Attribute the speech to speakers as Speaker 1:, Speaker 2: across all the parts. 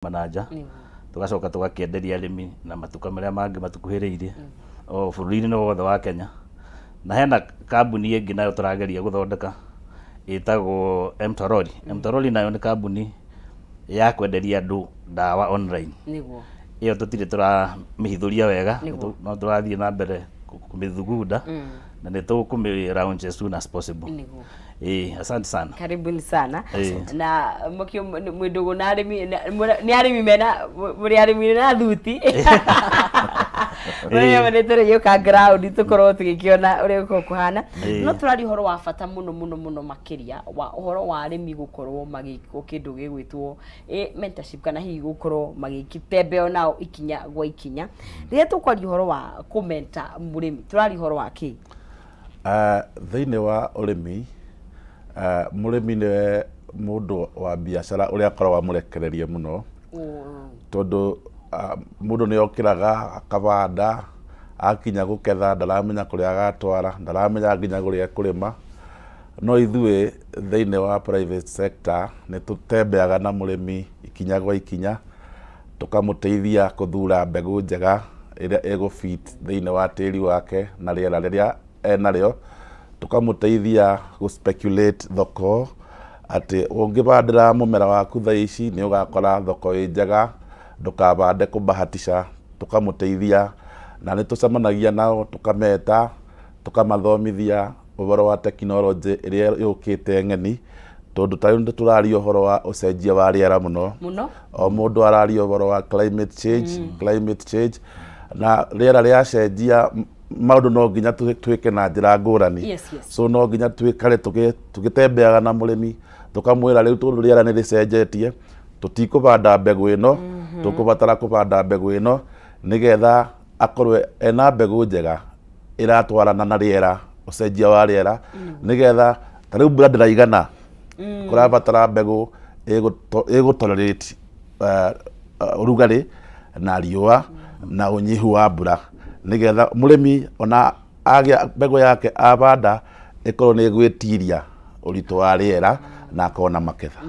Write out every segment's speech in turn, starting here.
Speaker 1: Na nja tũgacoka tũgakĩenderia arĩmi na matuka marĩa mangĩ matukuhĩrĩirie o bũrũri-inĩ wothe wa Kenya. Na hena kambuni ĩngĩ nayo tũrageria gũthondeka ĩtagwo Mtorori. Mtorori nayo nĩ kambuni ya kwenderia andũ ndawa online. Ĩyo tũtirĩ tũramĩhithũria wega, no tũrathiĩ na mbere kũmĩthugunda na nĩ tũkũmĩ launch as soon as possible. Ĩĩ, asante sana.
Speaker 2: Karibuni sana.
Speaker 1: Ĩĩ.
Speaker 2: Na mũkio mwĩ ndũgũ na arĩmi nĩ arĩmi mena mũrĩ arĩmi na thuti ũrĩa nĩ tũrĩgĩũka ground tũkorwo tũgĩkĩona ũrĩa gũkorwo kũhana. No tũraria ũhoro wa bata mũno mũno mũno makĩria wa ũhoro wa arĩmi gũkorwo magĩkwo kĩndũ gĩgwĩtwo mentorship, kana hihi gũkorwo magĩtembeo nao ikinya gwa ikinya. Rĩrĩa tũkwaria ũhoro wa kũmenta mũrĩmi, tũraria ũhoro wa kĩ?
Speaker 3: Thĩinĩ wa ũrĩmi, mũrĩmi nĩwe mũndũ wa biacara ũrĩa akoragwo amũrekererie mũno, tondũ mũndũ nĩ okĩraga akabanda, akinya gũketha ndaramenya kũrĩa agatwara, ndaramenya nginya kũrĩa ekũrĩma. No ithuĩ thĩinĩ wa private sector nĩ tũtembeaga na mũrĩmi ikinya gwa ikinya, tũkamũteithia kũthura mbegũ njega ĩrĩa ĩgũ fit thĩinĩ wa tĩri wake na rĩera rĩrĩa enarĩo, tũkamũteithia gũ speculate thoko atĩ ũngĩbandĩra mũmera waku thaa ici nĩ ũgakora thoko ĩ njega, ndũkabande kũbahatisha. Tũkamũteithia na nĩ tũcemanagia nao, tũkameta, tũkamathomithia ũhoro wa tekinoronjĩ ĩrĩa yũkĩte ng'eni, tondũ ta rĩu nĩ tũraria ũhoro wa ũcenjia wa rĩera mũno. O mũndũ araria ũhoro wa climate change, climate change, na rĩera rĩacenjia maũndũ no nginya twĩke na njĩra ngũrani. So no nginya twĩkare tũgĩtembeaga na mũrĩmi, tũkamwĩra rĩu tondũ rĩera nĩ rĩcenjetie, tũtikũbanda mbegũ ĩno, tũkũbatara kũbanda mbegũ ĩno, nĩgetha akorwo ena mbegũ njega ĩratwarana na rĩera, ũcenjia wa rĩera, nĩgetha ta rĩu mbura ndĩraigana, kũrabatara mbegũ ĩgũ tolerate ũrugarĩ na riũa na ũnyihu wa mbura, nĩgetha mũrĩmi ona agĩa mbegũ yake abanda ĩkorwo nĩ ĩgwĩtiria ũritũ wa rĩera na akorwo na maketha.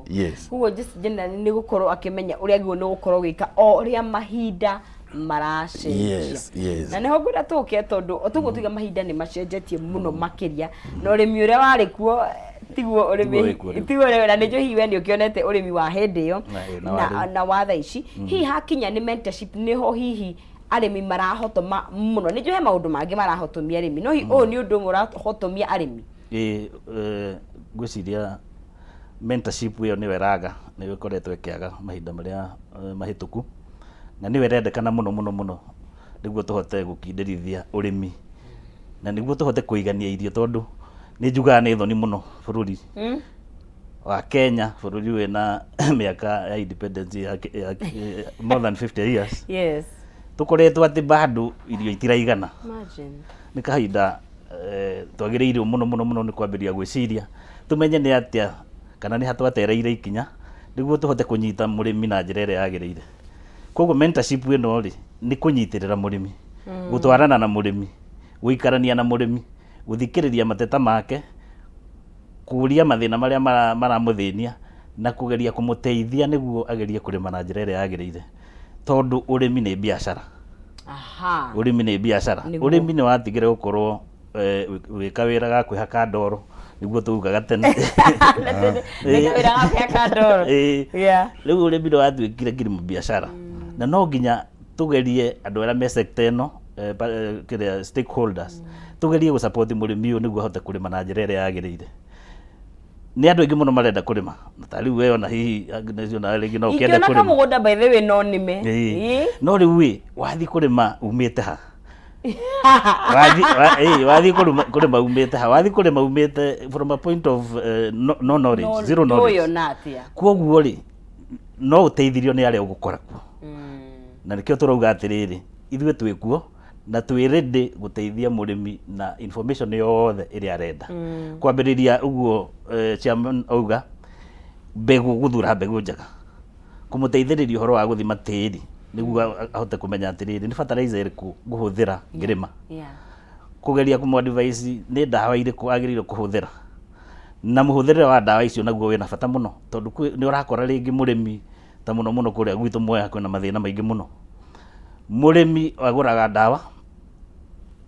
Speaker 3: Yes.
Speaker 2: Koguo just generally nĩ gũkorwo akĩmenya ũrĩa agĩrĩirwo nĩ gũkorwo gĩka o ũrĩa mahinda maracenjia.
Speaker 3: Yes.
Speaker 2: Na nĩho ngwenda tũke, tondũ tũguo tuiga mahinda nĩ macenjetie mũno makĩria, na ũrĩmi ũrĩa warĩ kuo tiguo ũrĩmi
Speaker 1: Tiguo wĩkuo rĩu.
Speaker 2: Tiguo ũrĩmi, na nĩnjũĩ hihi we nĩ ũkĩonete ũrĩmi wa hĩndĩ ĩyo
Speaker 1: Na wa rĩu.
Speaker 2: Na wa thaa ici. Hihi hakinya nĩ mentorship, nĩho hihi arĩmi marahotoma mũno? Nĩnjũĩ he maũndũ mangĩ marahotomia arĩmi, no hihi ũyũ nĩ ũndũ ũmwe ũrahotomia arĩmi?
Speaker 1: Ĩĩ, ngwĩciria mentorship ĩyo nĩyo ĩraga, nĩyo ĩkoretwo ĩkĩaga mahinda marĩa mahĩtũku, na nĩyo ĩrendekana mũno mũno mũno nĩguo tũhote gũkindĩrithia ũrĩmi na nĩguo tũhote kũigania irio, tondũ nĩ njugaga nĩ thoni mũno bũrũri wa Kenya, bũrũri wĩna mĩaka ya independence ya more than 50 years, tũkoretwo atĩ bado irio itiraigana.
Speaker 2: Imagine.
Speaker 1: Nĩ kahinda twagĩrĩirwo mũno mũno mũno nĩ kwambĩrĩria gwĩciria tũmenye nĩ atĩa kana nĩ ha twatereire ikinya nĩguo tũhote kũnyita mũrĩmi na njĩra ĩrĩa yagĩrĩire. Koguo mentorship ĩno rĩ, nĩ kũnyitĩrĩra mũrĩmi, gũtwarana na mũrĩmi, gũikarania na mũrĩmi, gũthikĩrĩria mateta make, kũria mathĩna marĩa maramũthĩnia na kũgeria kũmũteithia nĩguo agerie kũrĩma na njĩra ĩrĩa yagĩrĩire, tondũ ũrĩmi nĩ biacara. Ũrĩmi nĩ biacara. Ũrĩmi nĩ watigire gũkorwo wĩ kawĩra ga kwĩhaka ndoro nĩguo tugaga tene.
Speaker 2: Nĩ kawĩra ga kwĩhaka ndoro.
Speaker 1: Ĩĩ. Rĩu ũrĩmi nĩ watuĩkire kilimo biacara, na no nginya tũgerie andũ arĩa me sector ĩno, kĩrĩa stakeholders, tũgerie gũ support mũrĩmi ũyũ nĩguo ahote kũrĩma na njĩra ĩrĩa yagĩrĩire. Nĩ andũ aingĩ mũno marenda kũrĩma, na ta rĩu we ona hihi Agnes ona rĩngĩ no ũkĩende
Speaker 2: Ingĩona
Speaker 1: kũrĩma.
Speaker 2: Kamũgũnda, by the way, no nĩme.
Speaker 1: Ĩĩ. No rĩu ĩ wathiĩ kũrĩma umĩte ha? Wathiĩ kũrĩma umĩte ha? Wathiĩ kũrĩma umĩte from a point of no knowledge, zero knowledge.
Speaker 2: Ndũyona atĩa?
Speaker 1: Koguo rĩ, no ũteithirio nĩ arĩa ũgũkora kuo, na nĩkĩo tũrauga atĩrĩrĩ, ithuĩ twĩ kuo na twĩ ready gũteithia mũrĩmi na information yothe ĩrĩa arenda. Kwambĩrĩria ũguo chairman auga, mbegũ, gũthura mbegũ njega, kũmũteithĩrĩria ũhoro wa gũthima tĩri nĩguo ahote kũmenya atĩrĩrĩ, nĩ fertilizer ĩrĩkũ ngũhũthĩra ngĩrĩma, kũgeria kũmũ advise nĩ ndawa irĩkũ agĩrĩire kũhũthĩra, na mũhũthĩrĩre wa ndawa icio naguo wĩna bata mũno, tondũ nĩ ũrakora rĩngĩ mũrĩmi Ta mũno mũno kũrĩa gwitũ Mwea kwĩna mathĩna maingĩ mũno. Mũrĩmi agũraga ndawa,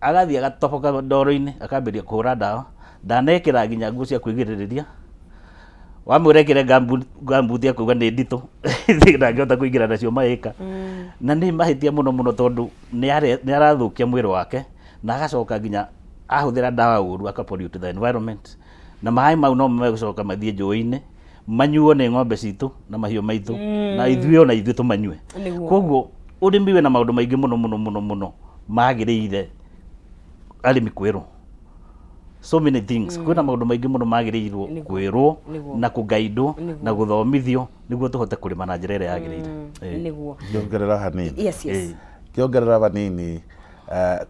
Speaker 1: agathiĩ agatoboka ndoro-inĩ akambĩrĩria kũhũra ndawa, ndanekĩra nginya nguo cia kwĩgirĩrĩria, wamwĩra ekĩre gumboot akauga nĩ nditũ ndangĩhota kũingĩra nacio maĩka. Na nĩ mahĩtia mũno mũno tondũ nĩ arathũkia mwĩrĩ wake na agacoka nginya ahũthĩra ndawa ũru aka pollute the environment na maĩ mau no megũcoka mathiĩ njũĩ-inĩ manyuo nĩ ng'ombe citũ na mahiũ maitũ na ithuĩ ona ithuĩ tũmanyue. Koguo ũrĩmi wĩna maũndũ maingĩ mũno mũno mũno mũno magĩrĩire arĩmi kwĩrwo, so many things. Kwĩna maũndũ maingĩ mũno magĩrĩirwo kwĩrwo na kũgaidwo na gũthomithio nĩguo tũhote kũrĩma na njĩra ĩrĩa yagĩrĩire.
Speaker 2: Nĩguo.
Speaker 3: Ngĩongerera hanini.
Speaker 2: Yes.
Speaker 3: Ngĩongerera hanini,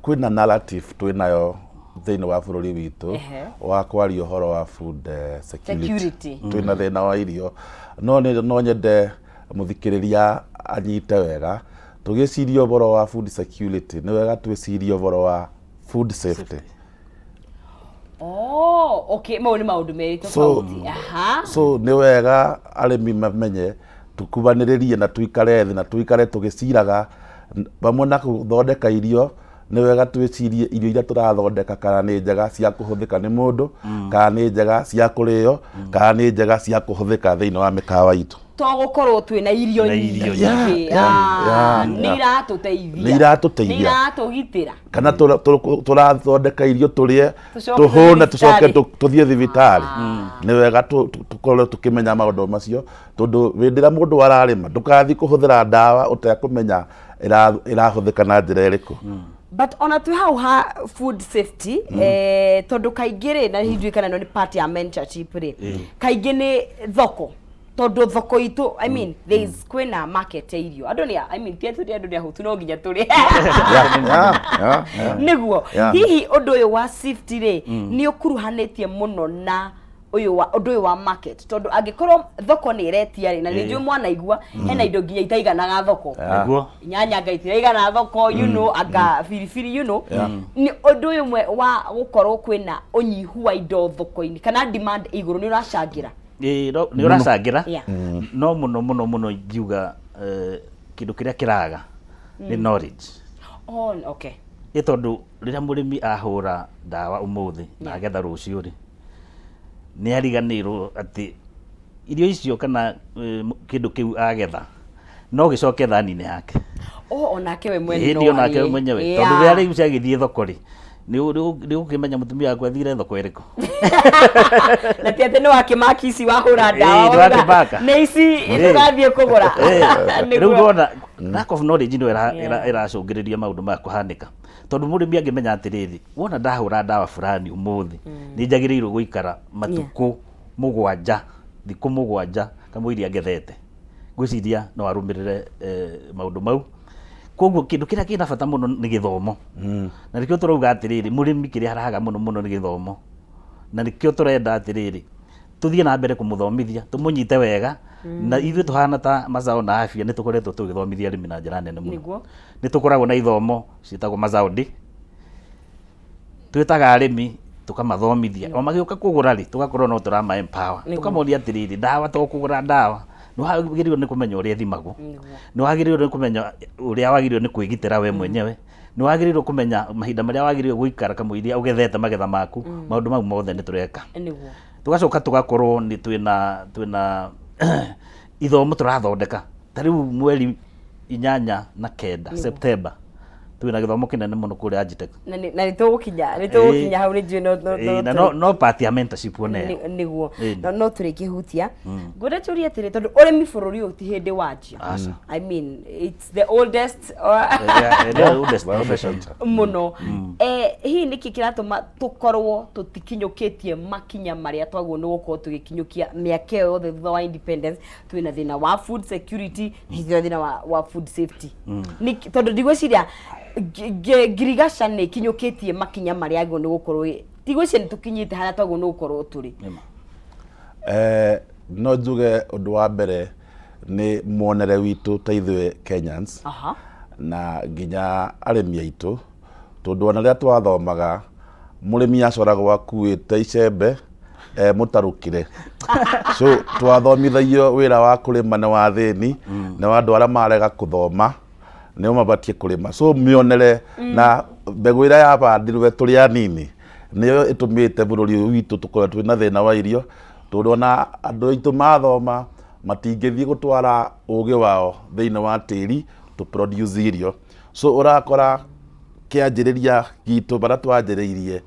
Speaker 3: kwĩna narrative twĩnayo thĩinĩ wa bũrũri witũ wa kwaria ũhoro wa food security.
Speaker 2: Security.
Speaker 3: Twĩna thĩna wa irio, no no nyende mũthikĩrĩria anyite wega, tũgĩciria ũhoro wa food security nĩ wega twĩcirie ũhoro wa food safety.
Speaker 2: Oh, okay, mau nĩ maũndũ merĩ tofauti. Aha.
Speaker 3: So nĩ wega arĩmi mamenye tũkuhanĩrĩrie na tũikare thĩ na tũikare tũgĩciraga vamwe na gũthondeka irio, nĩ wega twĩcirie irio iria tũrathondeka kana nĩ njega cia kũhũthĩka nĩ mũndũ, kana nĩ njega cia kũrĩo, kana nĩ njega cia kũhũthĩka thĩinĩ wa mĩkawa itũ.
Speaker 2: To gũkorwo twĩna irio
Speaker 1: Na irio
Speaker 2: nyingĩ.
Speaker 3: nyingĩ.
Speaker 2: Nĩ iratũteithia.
Speaker 3: Nĩ iratũteithia.
Speaker 2: Nĩ iratũgitĩra.
Speaker 3: Kana tũrathondeka irio tũrĩe
Speaker 2: Tũcoke
Speaker 3: tũhũne
Speaker 2: tũthiĩ
Speaker 3: tũcoke
Speaker 2: thibitarĩ.
Speaker 3: tũthiĩ thibitarĩ. Nĩ wega tũkorwo tũkĩmenya maũndũ macio, tondũ hĩndĩ ĩrĩa mũndũ ararĩma ndũgathiĩ kũhũthĩra ndawa ũtekũmenya ĩrahũthĩka na njĩra ĩrĩkũ.
Speaker 2: But ona twĩ hau ha food safety, tondũ kaingĩ rĩ, na hihi ndiũĩ kana ĩno nĩ part ya mentorship rĩ, kaingĩ nĩ thoko, tondũ thoko itũ, I mean, there is kwĩna market ya irio, andũ nĩ, I mean, ti atĩ andũ nĩ ahũtu, no nginya tũrĩe. Nĩguo. Hihi ũndũ ũyũ wa safety rĩ, nĩ ũkuruhanĩtie mũno na ũyũ wa ũndũ ũyũ wa market, tondũ angĩkorwo thoko nĩ ĩretia rĩ, na nĩ njũĩ mwanaigua hena indo nginya itaiganaga thoko, nyanya anga itiraigana thoko, anga biribiri, nĩ ũndũ ũyũ ũmwe wa gũkorwo kwĩna ũnyihu wa indo thoko-inĩ kana demand ĩ igũrũ nĩ ũracangĩra.
Speaker 1: Ĩĩ, nĩ ũracangĩra, no mũno mũno mũno ingiuga kĩndũ kĩrĩa kĩraga nĩ knowledge.
Speaker 2: Oh, okay.
Speaker 1: Ĩ tondũ rĩrĩa mũrĩmi ahũra ndawa ũmũthĩ na agetha rũciũ rĩ, nĩ ariganĩirwo atĩ irio icio kana kĩndũ kĩu agetha no gĩcoke thani-inĩ yake.
Speaker 2: Oh, onake we mwene.
Speaker 1: Ĩĩ, onake we mwenyewe, tondũ rĩrĩa rĩu ciagĩthiĩ thoko rĩ, nĩ ũkĩmenya mũtumia waku athire thoko ĩrĩkũ.
Speaker 2: Na ti atĩ nĩ wakĩmaki ici wahũra ndawa,
Speaker 1: Ĩĩ, nĩ wakĩmaka.
Speaker 2: Nĩ ici tũgathiĩ kũgũra.
Speaker 1: Rĩu ndona lack of knowledge nĩyo ĩracũngĩrĩria maũndũ maya kũhanĩka, tondũ mũrĩmi angĩmenya atĩrĩrĩ, wona ndahũra ndawa fulani ũmũthĩ, nĩ njagĩrĩirwo gũikara matukũ 7, thikũ 7 kamũiria ngethete, ngwĩciria no arũmĩrĩre maũndũ mau. Koguo kĩndũ kĩrĩa kĩna bata mũno nĩ gĩthomo, na nĩkĩo tũrauga atĩrĩrĩ, mũrĩmi kĩrĩa araga mũno mũno nĩ gĩthomo, na nĩkĩo tũrenda atĩrĩrĩ, tũthiĩ na mbere kũmũthomithia, tũmũnyite wega. Na ithuĩ tũhana ta Mazao na Afya nĩ tũkoretwo tũgĩthomithia arĩmi na njĩra nene mũno. Nĩ tũkoragwo na ithomo ciĩtagwo Mazao Day, twĩtaga arĩmi tũkamathomithia, o magĩũka kũgũra rĩ, tũgakorwo no tũrama empower, tũkamonia atĩrĩrĩ, ndawa to kũgũra ndawa, nĩ wagĩrĩirwo nĩ kũmenya ũrĩa ĩthimagwo, nĩ wagĩrĩirwo nĩ kũmenya ũrĩa wagĩrĩirwo nĩ kwĩgitĩra we mwenyewe, nĩ wagĩrĩirwo kũmenya mahinda marĩa wagĩrĩirwo gũikara kamũiria ũgethete magetha maku. Maũndũ mau mothe nĩ tũreka. Tũgacoka tũgakorwo nĩ twĩna ithomo tũrathondeka, ta rĩu mweri 8 na 9 September twĩna gĩthomo kĩnene mũno kũrĩa Agitech.
Speaker 2: Na nĩ tũgũkinya hau, nĩ njũĩ no
Speaker 1: Ĩĩ, na no part ya mentorship ona ĩyo.
Speaker 2: Nĩguo. No tũrĩkĩhutia. Ngwenda tũrie atĩrĩ, tondũ ũrĩmi bũrũri ũyũ ti hĩndĩ wanjia.
Speaker 1: Aca.
Speaker 2: I mean, it's the oldest
Speaker 1: Yeah, the oldest profession.
Speaker 2: Mũno. Hihi nĩkĩ kĩratũma tũkorwo tũtikinyũkĩtie makinya marĩa twagwo nĩ gũkorwo tũgĩkinyũkia mĩaka ĩyo yothe thutha wa independence? Twĩna thĩna wa food security na twĩna thĩna wa food safety. Tondũ ndigwĩciria ngirigaca nĩ ikinyũkĩtie makinya marĩa agĩrĩirwo nĩ gũkorwo ndigwĩciria nĩ tũkinyĩte harĩa twagĩrĩirwo nĩ gũkorwo tũrĩ.
Speaker 1: Nĩma.
Speaker 3: No njuge ũndũ wa mbere nĩ muonere witũ ta ithuĩ Kenyans na nginya arĩmi aitũ, tondũ ona rĩrĩa twathomaga mũrĩmi acoragwo akuĩte icembe. E mũtarũkĩre. So twathomithagio wĩra wa kũrĩma nĩ wa thĩni, nĩ wa andũ arĩa marega kũthoma, nĩo mabatiĩ kũrĩma. So mĩonere na mbegũ ĩrĩa yabandirwe tũrĩ anini nĩyo ĩtũmĩte bũrũri ũyũ witũ tũkorwo twĩ na thĩna wa irio, tondũ ona andũ aitũ mathoma matingĩthiĩ gũtwara ũgĩ wao thĩinĩ wa tĩri to produce irio. So ũrakora kĩanjĩrĩria gitũ barĩa twanjĩrĩirie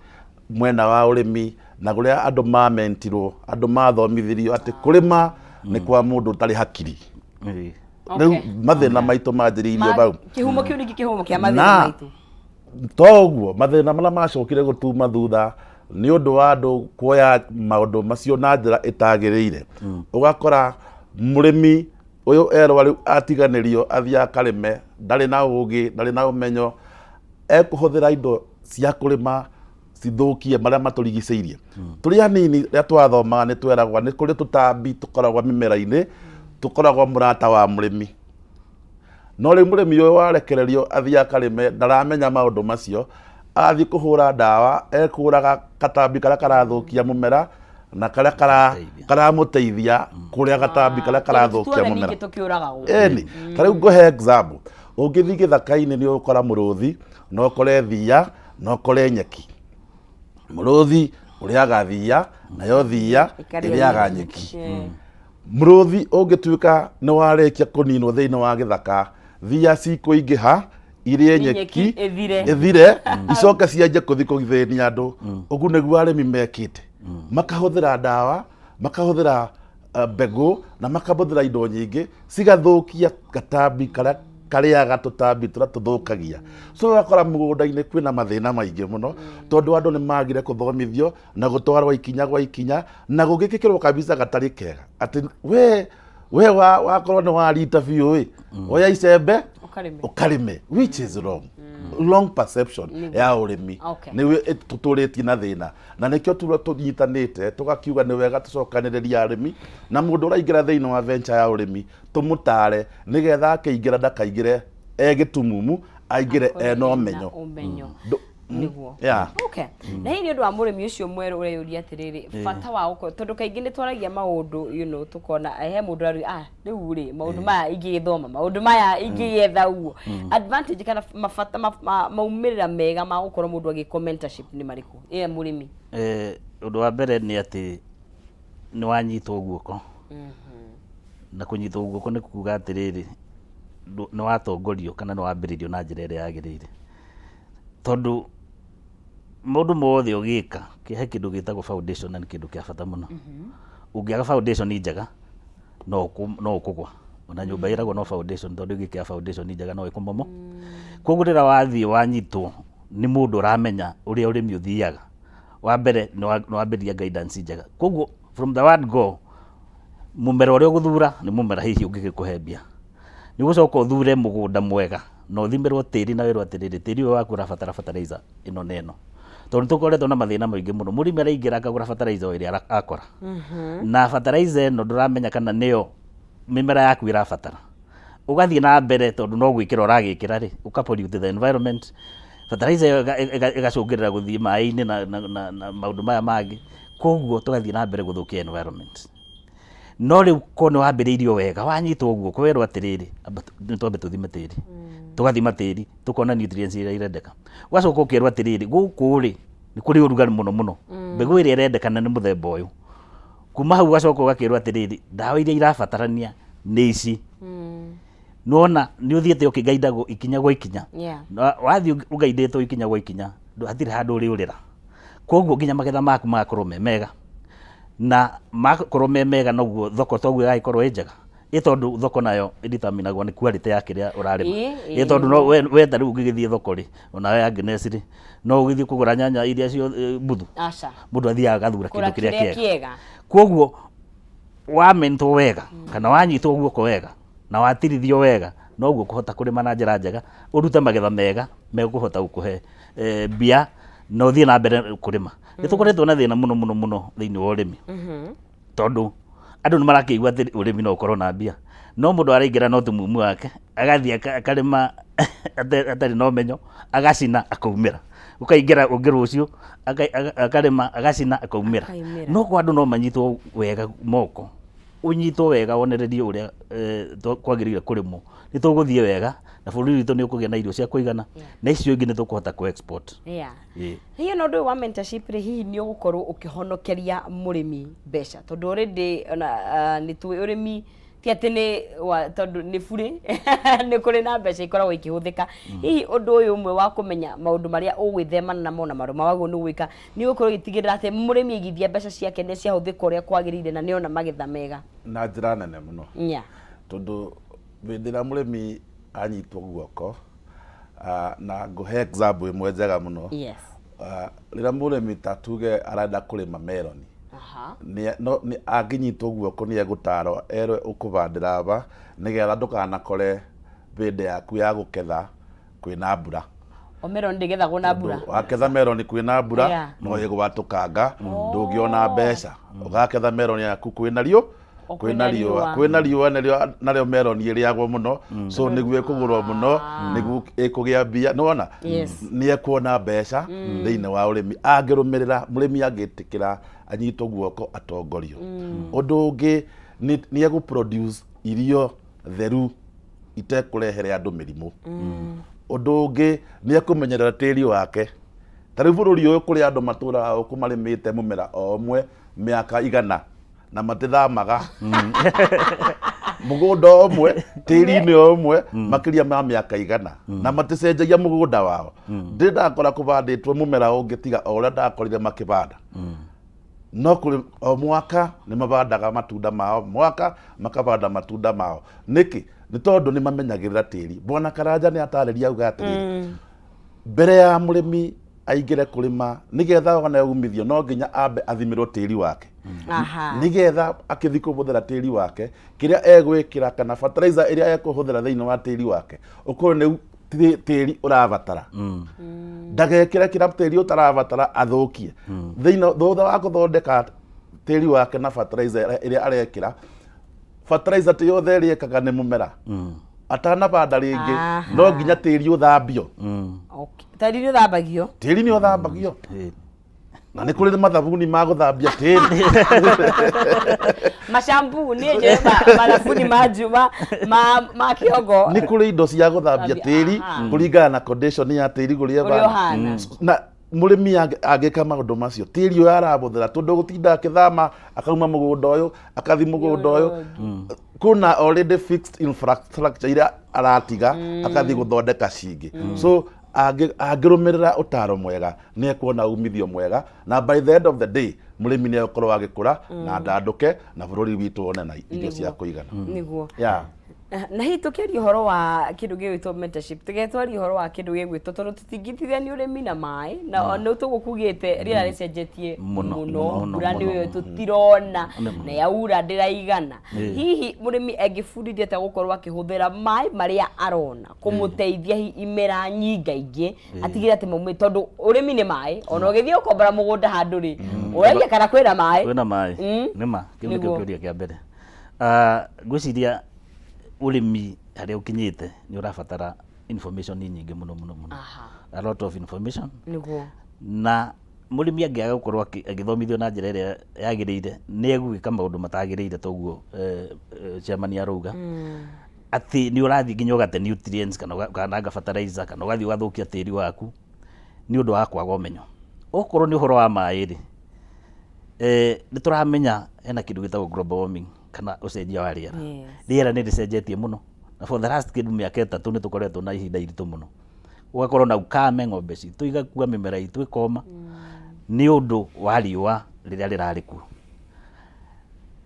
Speaker 3: mwena wa ũrĩmi na kũrĩa andũ mamentirwo, andũ mathomithirio atĩ kũrĩma nĩ kwa mũndũ ũtarĩ hakiri. Rĩu mathĩna maitũ manjĩrĩirie bau.
Speaker 2: Kĩhumo kĩu ningĩ kĩhumo kĩa mathĩna
Speaker 3: Na
Speaker 2: maitũ.
Speaker 3: to ũguo, mathĩna marĩa macokire gũtuma thutha nĩ ũndũ wa andũ kuoya maũndũ macio na njĩra ĩtagĩrĩire. Ũgakora mũrĩmi ũyũ erwa rĩu atiganĩrio athiĩ akarĩme, ndarĩ na ũgĩ, ndarĩ na ũmenyo, ekũhũthĩra indo cia kũrĩma cithũkie marĩa matũrigicĩirie. Tũrĩ anini rĩrĩa twathomaga nĩ tweragwo nĩ kũrĩ tũtambi tũkoragwo mĩmera-inĩ, tũkoragwo mũrata wa mũrĩmi. No rĩu mũrĩmi ũyũ warekererio athiĩ akarĩme ndaramenya maũndũ macio, athiĩ kũhũra ndawa ekũraga gatambi karĩa karathũkia mũmera na karĩa karamũteithia kũrĩa gatambi karĩa karathũkia
Speaker 2: Tuothe
Speaker 3: mũmera.
Speaker 2: ningĩ tũkĩũragagwo.
Speaker 3: Ĩni, ta rĩu ngũhe example, ũngĩthiĩ gĩthaka-inĩ nĩ ũgũkora mũrũthi, na ũkore thiia, na ũkore nyeki. Mũrũthi ũrĩaga thiia, nayo thiia
Speaker 2: Ĩkarĩa
Speaker 3: ĩrĩaga
Speaker 2: nyeki.
Speaker 3: nyeki. Mũrũthi ũngĩtuĩka nĩ warĩkia kũninwo thĩinĩ wa gĩthaka, thiia cikũingĩha irĩe
Speaker 2: Nyeki
Speaker 3: nyeki
Speaker 2: ĩthire.
Speaker 3: ĩthire, icoke cianjie kũthiĩ kũthĩnia andũ. Ũguo nĩguo arĩmi mekĩte, makahũthĩra ndawa, makahũthĩra mbegũ na makahũthĩra indo nyingĩ cigathũkia gatambi karĩa karĩaga tũtambi tũrĩa tũthũkagia. So ũgakora mũgũnda-inĩ kwĩna mathĩna maingĩ mũno, tondũ andũ nĩ magire kũthomithio na gũtwarwo ikinya gwa ikinya na gũgĩkĩrwo kabisa gatarĩ kega atĩ we wakorwo nĩ warita biũ ĩ, oya icembe
Speaker 2: Ũkarĩme.
Speaker 3: ũkarĩme, which is wrong, wrong perception ya ũrĩmi. Nĩ tũtũrĩtie na thĩna, na nĩkĩo turwa tũnyitanĩte tũgakiuga nĩ wega tũcokanĩrĩrie arĩmi na mũndũ ũraingĩra thĩinĩ wa venture ya ũrĩmi tũmũtare nĩgetha akĩingĩra ndakaingĩre e gĩtumumu, aingĩre
Speaker 2: Akorwo
Speaker 3: ena
Speaker 2: ena
Speaker 3: ũmenyo.
Speaker 2: ũmenyo. Nĩguo. Okay. Na hihi nĩ ũndũ wa mũrĩmi ũcio mwerũ ũreyũria atĩrĩrĩ, bata wa gũkorwo, tondũ kaingĩ nĩ twaragia maũndũ, tũkona he mũndũ arauga, rĩu rĩ, maũndũ maya ingĩgĩthoma, maũndũ maya ingĩgĩetha ũguo. Advantage kana mabata, maumĩrĩra mega ma gũkorwo mũndũ agĩkwo mentorship nĩ marĩkũ? Ĩĩ mũrĩmi.
Speaker 1: Ũndũ wa mbere nĩ atĩ nĩ wanyitwo guoko. Na kũnyitwo guoko nĩ kuga atĩrĩrĩ, nĩ watongorio kana nĩ wambĩrĩrio na njĩra ĩrĩa yagĩrĩire. Tondũ maũndũ mothe ũgĩka, he kĩndũ gĩtagwo foundation na nĩ kĩndũ kĩa bata mũno. Ũngĩaga foundation njega, no ũkũgwa. Ona nyũmba ĩragwo no foundation, tondũ ĩngĩkĩaga foundation njega no ĩkũmomo. Koguo rĩrĩa wathiĩ wanyitwo nĩ mũndũ ũramenya ũrĩa ũrĩmi ũthiaga, wa mbere nĩ wambĩrĩria guidance njega. Koguo from the word go, mũmera ũrĩa ũgũthura nĩ mũmera hihi ũngĩgĩkũhe mbia. Nĩ ũgũcoka ũthure mũgũnda mwega na ũthimĩrwo tĩri na wĩrwo atĩrĩrĩ, tĩri ũyũ waku ũrabatara fertilizer ĩno na ĩno. Tondũ nĩ tũkoretwo na mathĩna maingĩ mũno, mũrĩmi araingĩra akagũra fertilizer o ĩrĩa akora. Na fertilizer ĩno ndũramenya kana nĩyo mĩmera yaku ĩrabatara. Ũgathiĩ na mbere tondũ no gwĩkĩra ũragĩkĩra rĩ, ũka pollute the environment. Fertilizer ĩyo ĩgacũngĩrĩra gũthiĩ maĩ-inĩ na maũndũ maya mangĩ. Koguo tũgathiĩ na mbere gũthũkia environment. No rĩu korwo nĩ wambĩrĩirio wega, wanyitwo guoko werwo atĩrĩrĩ, amba nĩ twambe tũthime tĩri. Tũgathima tĩri, tũkona nutrients iria irendeka. Ũgacoka ũkerwo atĩrĩrĩ, gũkũ rĩ, nĩ kũrĩ ũrugarĩ mũno mũno. Mbegũ ĩrĩa ĩrendekana nĩ mũthemba ũyũ. Kuma hau ũgacoka ũgakĩrwo atĩrĩrĩ, ndawa iria irabatarania nĩ ici. Nĩwona nĩ ũthiĩte ũkĩgaindagwo ikinya gwa ikinya. Na wathiĩ ũgaindĩtwo ikinya gwa ikinya, hatirĩ handũ ũrĩũrĩra. Koguo nginya magetha maku magakorwo me mega. Na makorwo me mega noguo thoko toguo ĩgagĩkorwo ĩ njega. Ĩ tondũ thoko nayo ĩdeterminagwo nĩ quality ya kĩrĩa ũrarĩma. Ĩ tondũ no we ta rĩu ũngĩgĩthiĩ thoko rĩ, ona we Agnes rĩ, no ũgĩthiĩ kũgũra nyanya iria ciothe mbuthu.
Speaker 2: Aca.
Speaker 1: Mũndũ athiaga agathura
Speaker 2: Kũra
Speaker 1: kĩndũ kĩrĩa
Speaker 2: kĩrĩa
Speaker 1: kĩega.
Speaker 2: kĩega.
Speaker 1: Koguo wamentwo wega kana wanyitwo guoko wega na watirithio wega, noguo ũkũhota kũrĩma na njĩra njega, ũrute magetha mega megũhota gũkũhe mbia na ũthiĩ na mbere kũrĩma. Nĩ tũkoretwo na thĩna mũno mũno mũno thĩinĩ wa ũrĩmi, tondũ andũ nĩ marakĩigua atĩ ũrĩmi no ũkorwo na mbia, no mũndũ araingĩra na ũtumumu wake, agathiĩ akarĩma atarĩ na ũmenyo, agacina akaumĩra, Gũkaingĩra ũngĩ rũciũ akarĩma, agacina, akaumĩra.
Speaker 2: Akaumĩra.
Speaker 1: No kwa andũ no manyitwo wega moko, ũnyitwo wega wonererio ũrĩa kwagĩrĩire kũrĩmwo, nĩ tũgũthiĩ wega na bũrũri witũ nĩ ũkũgĩa na irio cia kũigana, na icio ingĩ nĩ tũkũhota kũ export.
Speaker 2: Hihi ona ũndũ ũyũ wa mentorship rĩ, hihi nĩ ũgũkorwo ũkĩhonokeria mũrĩmi mbeca? Tondũ already ona nĩ tũĩ ũrĩmi ti atĩ nĩ wa, tondũ nĩ burĩ nĩ kũrĩ na mbeca ikoragwo ikĩhũthĩka. Hihi ũndũ ũyũ ũmwe wa kũmenya maũndũ marĩa ũgwĩthemana namo na maũndũ marĩa wagĩrĩirwo nĩ gwĩka nĩ ũgũkorwo ũgĩtigĩrĩra atĩ mũrĩmi aigithia mbeca ciake nĩ ciahũthĩka ũrĩa kwagĩrĩire na nĩona magetha mega?
Speaker 3: Na njĩra nene mũno. Tondũ hĩndĩ ĩrĩa mũrĩmi anyitwo guoko, na ngũhe example ĩmwe njega mũno. Rĩrĩa mũrĩmi ta tuge arenda kũrĩma meroni, no angĩnyitwo guoko nĩ egũtarwo erwe ũkũbandĩra aba nĩgetha ndũkanakore hĩndĩ yaku ya gũketha kwĩna mbura.
Speaker 2: O meroni ndĩgethagwo na mbura.
Speaker 3: Waketha meroni kwĩna mbura, no ĩgwatũkanga, ndũngĩona mbeca. Ũgaketha meroni yaku kwĩna riũ,
Speaker 2: O
Speaker 3: kwĩna
Speaker 2: kwĩna
Speaker 3: riũa,
Speaker 2: riũa.
Speaker 3: Kwĩna riũa narĩo meroni ĩrĩagwo mũno, so nĩguo ĩkũgũrwo mũno, nĩguo ĩkũgĩa mbia, nĩwona? Nĩ ekuona mbeca thĩinĩ wa ũrĩmi angĩrũmĩrĩra, mũrĩmi angĩtĩkĩra anyitwo guoko atongorio. Ũndũ ũngĩ nĩ egũ produce irio theru itekũrehere andũ mĩrimũ. Ũndũ ũngĩ nĩ ekũmenyerera tĩri wake. Ta rĩu bũrũri ũyũ kũrĩ andũ matũraga gũkũ marĩmĩte mũmera o ũmwe mĩaka 100 na matithamaga. Mũgũnda o ũmwe, tĩri-inĩ o ũmwe, makĩria ma mĩaka 100 na maticenjagia mũgũnda wao. Ndĩ ndakora kũbandĩtwo mũmera ũngĩ tiga o ũrĩa ndakorire makĩbanda. No kũrĩ o mwaka nĩ mabandaga matunda mao, mwaka makabanda matunda mao. Nĩkĩ? Nĩ tondũ nĩ mamenyagĩrĩra tĩri. Bwana Karanja nĩ atarĩria auga atĩrĩrĩ, mbere ya mũrĩmi aingĩre kũrĩma nĩgetha one umithio no nginya ambe athimĩrwo tĩri wake. Nĩgetha akĩthi kũhũthĩra tĩri wake, kĩrĩa egwĩkĩra kana fertilizer ĩrĩa ekũhũthĩra thĩinĩ wa tĩri wake ũkorwo nĩ tĩri ũrabatara. Ndagekĩre kĩrĩa tĩri ũtarabatara athũkie. Thĩinĩ thutha wa gũthondeka tĩri wake na fertilizer ĩrĩa arekĩra, fertilizer ti yothe ĩrĩa ĩkaga nĩ mũmera. Atanabanda rĩngĩ, no nginya tĩri ũthambio.
Speaker 2: Tĩri nĩ ũthambagio?
Speaker 3: Tĩri nĩ ũthambagio. Na nĩ kũrĩ mathabuni ma gũthambia tĩri.
Speaker 2: Mashampu nĩ njũĩ mathabuni ma njuma ma kĩongo.
Speaker 3: Nĩ kũrĩ indo cia gũthambia tĩri kũringana na condition ya tĩri kũrĩa
Speaker 2: Ũrĩa
Speaker 3: ĩbana.
Speaker 2: ũhana.
Speaker 3: Na mũrĩmi angĩka maũndũ macio, tĩri ũyũ arahũthĩra tondũ gũtinda akĩthama akauma mũgũnda ũyũ akathi mũgũnda ũyũ, kuna already fixed infrastructure iria aratiga akathi gũthondeka cingĩ. So angĩrũmĩrĩra ũtaro mwega nĩ ekuona umithio mwega, na by the end of the day mũrĩmi nĩ egũkorwo agĩkũra na ndandũke na bũrũri witũ wone na irio cia kũigana.
Speaker 2: Na hihi tũkĩaria ũhoro wa kĩndũ gĩgwĩtwo mentorship, tũgetwaria ũhoro wa kĩndũ gĩgwĩtwo, tondũ tũtingitithania ũrĩmi na maĩ, na nĩ tũgũkugĩte rĩera rĩcenjetie
Speaker 1: Mũno,
Speaker 2: mũno,
Speaker 1: mũno,
Speaker 2: mbura
Speaker 1: mũno.
Speaker 2: nĩyo tũtirona,
Speaker 1: Nĩ
Speaker 2: na yaura ndĩraigana. Hihi mũrĩmi angĩbundithio atĩa gũkorwo akĩhũthĩra maĩ marĩa arona kũmũteithia hihi imera nyingaingĩ, atigĩrĩre atĩ maumĩte, tondũ ũrĩmi nĩ maĩ, ona ũgĩthiĩ gũkombora mũgũnda handũ rĩ, ũraria kana kwĩna maĩ.
Speaker 1: Kwĩna maĩ. Nĩ ma, kĩu nĩkĩo kĩũria kĩa mbere. Ngwĩciria ũrĩmi harĩa ũkinyĩte nĩ ũrabatara information nyingĩ mũno mũno mũno. A lot of information. Na mũrĩmi angĩaga gũkorwo agĩthomithio na njĩra ĩrĩa yagĩrĩire, nĩ egwĩka maũndũ matagĩrĩire toguo chairman arauga. Atĩ nĩ ũrathiĩ nginya ũgate nutrients kana ũkananga fertilizer kana ũgathiĩ ũgathũkia tĩri waku nĩ ũndũ wa kwaga ũmenyo. Okorwo nĩ ũhoro wa maĩ rĩ, nĩ tũramenya hena kĩndũ gĩtagwo global warming kana ũcenjia wa rĩera. Rĩera nĩ rĩcenjetie mũno, na for the last kĩndũ mĩaka 3 nĩ tũkoretwo na ihinda iritũ mũno. Ũgakorwo na ukame, ng'ombe citũ igakua, mĩmera itũ ĩkoma nĩ ũndũ wa riũa rĩrĩa rĩrarĩ kuo.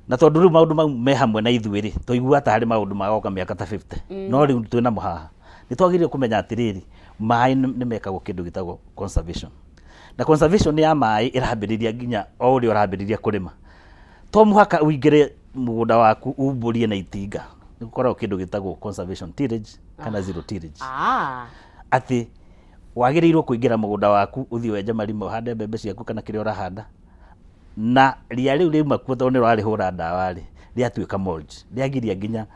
Speaker 1: Na tondũ rĩu maũndũ mau me hamwe na ithuĩ rĩ, twaiguaga ta harĩ maũndũ magoka mĩaka ta 50, no rĩu twĩ namo haha. Nĩ twagĩrĩire kũmenya atĩrĩrĩ, maĩ nĩ mekagwo kĩndũ gĩtagwo conservation. Na conservation ya maĩ ĩrambĩrĩria nginya o ũrĩa ũrambĩrĩria kũrĩma. To mũhaka ũingĩre mũgũnda waku umbũrie na itinga. Nĩ gũkoragwo kĩndũ gĩtagwo conservation tillage kana zero tillage. Atĩ wagĩrĩirwo kũingĩra mũgũnda waku ũthiĩ wenje marima ũhande mbembe ciaku kana kĩrĩa ũrahanda, na ria rĩu rĩauma kuo tondũ nĩ ũrarĩhũra ndawa rĩ, rĩatuĩka mulch, rĩagiria nginya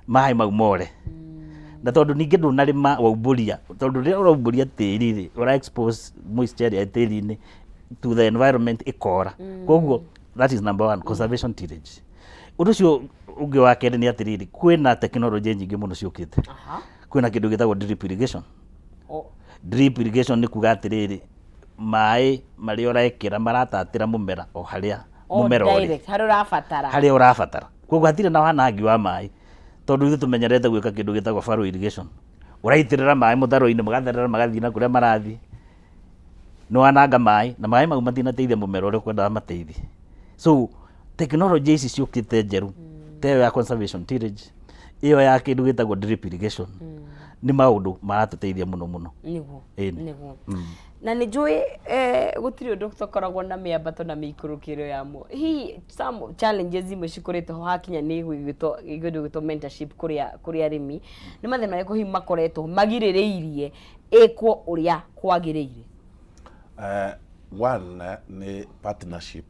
Speaker 1: maĩ mau more. Na tondũ ningĩ ndũnarĩma waumbũria, tondũ rĩrĩa ũraumbũria tĩri rĩ, ũra expose moisture ĩrĩa ĩ tĩri-inĩ to the environment ĩkora. Koguo that is number one, conservation tillage. Ũndũ ũcio ũngĩ wa kerĩ nĩ atĩrĩrĩ, kwĩna tekinoronjĩ nyingĩ mũno ciũkĩte. Kwĩna kĩndũ gĩtagwo drip irrigation. Drip irrigation nĩ kuga atĩrĩrĩ, maĩ marĩa ũrekĩra maratatĩra mũmera o harĩa mũmera ũrĩ.
Speaker 2: Direct, harĩa ũrabatara.
Speaker 1: Harĩa ũrabatara. Koguo hatirĩ na wanangi wa maĩ, tondũ ithuĩ tũmenyerete gwĩka kĩndũ gĩtagwo furrow irrigation. Ũraitĩrĩra maĩ mũtaro-inĩ magatherera magathiĩ na kũrĩa marathiĩ. Nĩ wananga maĩ, na maĩ mau matinateithia mũmera ũrĩa ũkwendaga mateithie. So tekinoronjĩ ici ciũkĩte njerũ, ta ĩyo ya conservation tillage, ĩyo ya kĩndũ gĩtagwo drip irrigation, nĩ maũndũ maratũteithia mũno mũno.
Speaker 2: Nĩguo.
Speaker 1: Ĩni.
Speaker 2: Nĩguo. Na nĩ njũĩ gũtirĩ ũndũ tũkoragwo na mĩambato na mĩikũrũkĩro yamo. Hihi some challenges imwe cikoretwo ho hakinya nĩ gwĩtwo kĩndũ gĩtwo mentorship kũrĩ kũrĩ arĩmi, nĩ mathĩna marĩkũ hihi makoretwo magirĩrĩirie ĩkwo ũrĩa kwagĩrĩire?
Speaker 3: One nĩ partnership.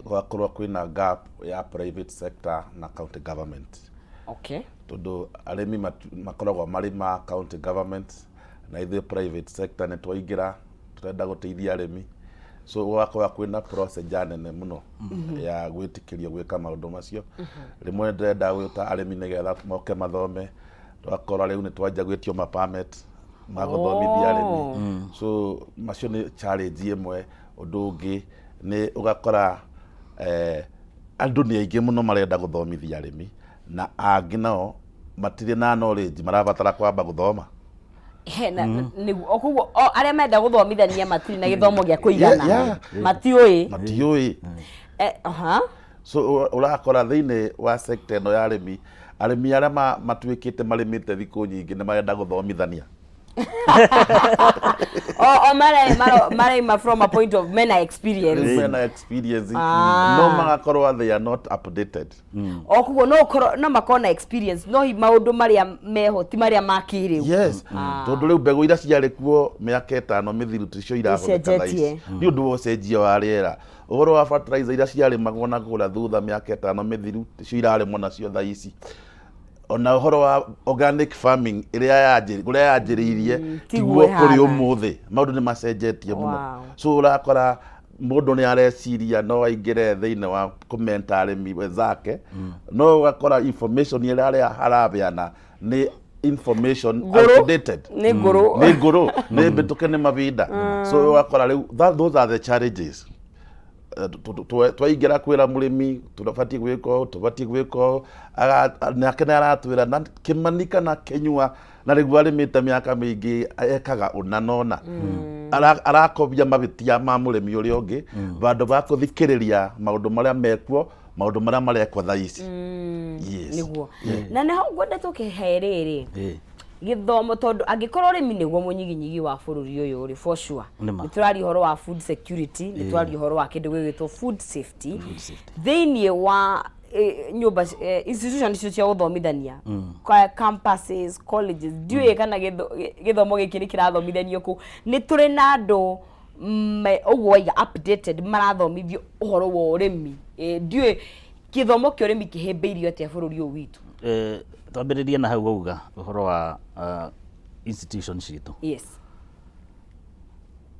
Speaker 3: Gũgakorwo kwĩna gap ya private sector na county government. Tondũ arĩmi makoragwo marĩ ma county government na ithuĩ private sector nĩ twaingĩra tũrenda gũteithia arĩmi, so gũgakorwo kwĩna procedure nene mũno ya gwĩtĩkĩrio gwĩka maũndũ macio. Rĩmwe ndĩrenda gwĩta arĩmi nĩgetha moke mathome, tũgakora rĩu nĩ twanjia gwĩtio ma permit ma gũthomithia arĩmi. So macio nĩ challenge ĩmwe. Ũndũ ũngĩ nĩ ũgakora andũ nĩ aingĩ mũno marenda gũthomithia arĩmi, na angĩ nao matirĩ na knowledge, marabatara kwamba gũthoma.
Speaker 2: He, na nĩguo o koguo o arĩa marenda gũthomithania matirĩ na gĩthomo gĩa kũigana. Matiũĩ.
Speaker 3: Matiũĩ.
Speaker 2: Aha.
Speaker 3: So ũrakora thĩinĩ wa sector ĩno ya arĩmi, arĩmi arĩa matuĩkĩte marĩmĩte thikũ nyingĩ nĩ marenda gũthomithania.
Speaker 2: O maraima from a point of mena experience.
Speaker 3: Mena experience. No magakorwo they are not updated.
Speaker 2: O koguo no ũkorwo no makorwo na experience, no hihi maũndũ marĩa meho ti marĩa ma kĩrĩu.
Speaker 3: Yes, tondũ rĩu mbegũ iria ciarĩ kuo mĩaka 5 mĩthiru ticio irahũthĩka thaa ici.
Speaker 2: Icenjetie.
Speaker 3: Nĩ ũndũ wa ũcenjia wa rĩera. Ũhoro wa fertilizer iria ciarĩmagwo na kũrĩa thutha mĩaka 5 mĩthiru ticio irarĩmwo nacio thaa ici. Ona ũhoro wa organic farming ĩrĩa ũrĩa yanjĩrĩirie
Speaker 2: tiguo
Speaker 3: tiguo kũrĩ
Speaker 2: ĩhana.
Speaker 3: ũmũthĩ. Maũndũ nĩ macenjetie mũno. So ũrakora mũndũ nĩ areciria no aingĩre thĩinĩ wa kũmenta arĩmi wenzake, no ũgakora information ĩrĩa arĩa arabeana nĩ information
Speaker 2: Ngũrũ.
Speaker 3: outdated.
Speaker 2: Nĩ ngũrũ.
Speaker 3: Nĩ ngũrũ, nĩ mbĩtũke nĩ mahinda. So ũgakora rĩu those are the challenges. Twaingĩra kwĩra mũrĩmi tũbatiĩ gwĩka ũũ, tũbatiĩ gwĩka ũũ, nake nĩ aratwĩra na Kĩmani kana Kĩnyua na rĩu arĩmĩte mĩaka mĩingĩ ekaga ũna na ũna. Arakobia mahĩtia ma mũrĩmi ũrĩa ũngĩ vandũ va kũthikĩrĩria maũndũ marĩa mekuo, maũndũ marĩa marekwo thaa ici. Yes.
Speaker 2: Nĩguo. Na nĩho ngwenda tũkĩhe rĩrĩ gĩthomo, tondũ angĩkorwo ũrĩmi nĩguo mũnyiginyigi wa bũrũri ũyũ rĩ, for sure
Speaker 1: Nĩma.
Speaker 2: nĩ tũraria ũhoro wa food security, nĩ tũraria ũhoro wa kĩndũ gĩgwĩtwo food safety.
Speaker 1: Food safety.
Speaker 2: Thĩinĩ wa nyũmba institution icio cia gũthomithania, campuses, colleges, ndiũĩ kana gĩthomo gĩkĩ nĩ kĩrathomithanio kũu. Nĩ tũrĩ na andũ ũguo waiga updated marathomithio ũhoro wa ũrĩmi. Ndiũĩ gĩthomo kĩa ũrĩmi kĩhĩmbĩirio atĩa bũrũri ũyũ witũ.
Speaker 1: Twambĩrĩrie na hau wauga ũhoro wa institution citũ.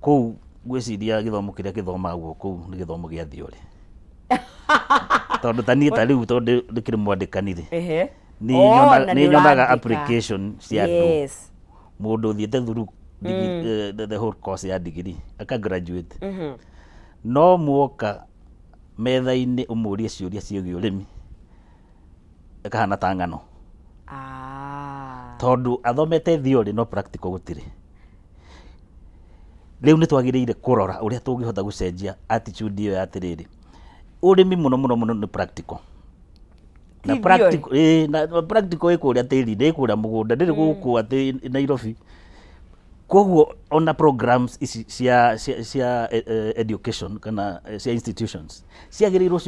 Speaker 1: Kũu ngwĩciria gĩthomo kĩrĩa gĩthomagwo kũu nĩ gĩthomo gĩa theory. Tondũ ta niĩ ta rĩu tondũ ndĩkĩrĩ mwandĩkani rĩ,
Speaker 2: Na
Speaker 1: nĩ nyonaga
Speaker 2: nĩ ũrandĩka.
Speaker 1: application cia andũ. Mũndũ ũthiĩte through the whole course ya degree, aka graduate. No muoka metha-inĩ ũmũrie ciũria ciĩgiĩ ũrĩmi, ĩkahana ta ng'ano. Tondũ athomete theory no practical gũtirĩ. Rĩu nĩ twagĩrĩire kũrora ũrĩa tũngĩhota gũcenjia attitude ĩyo ya atĩrĩrĩ, ũrĩmi mũno mũno mũno nĩ practical. Na
Speaker 2: Ti
Speaker 1: practical, na practical ĩ kũrĩa tĩri-inĩ, ĩ kũrĩa mũgũnda, ndĩrĩ gũkũ atĩ Nairobi. Koguo ona programs ici cia education kana cia institutions ciagĩrĩirwo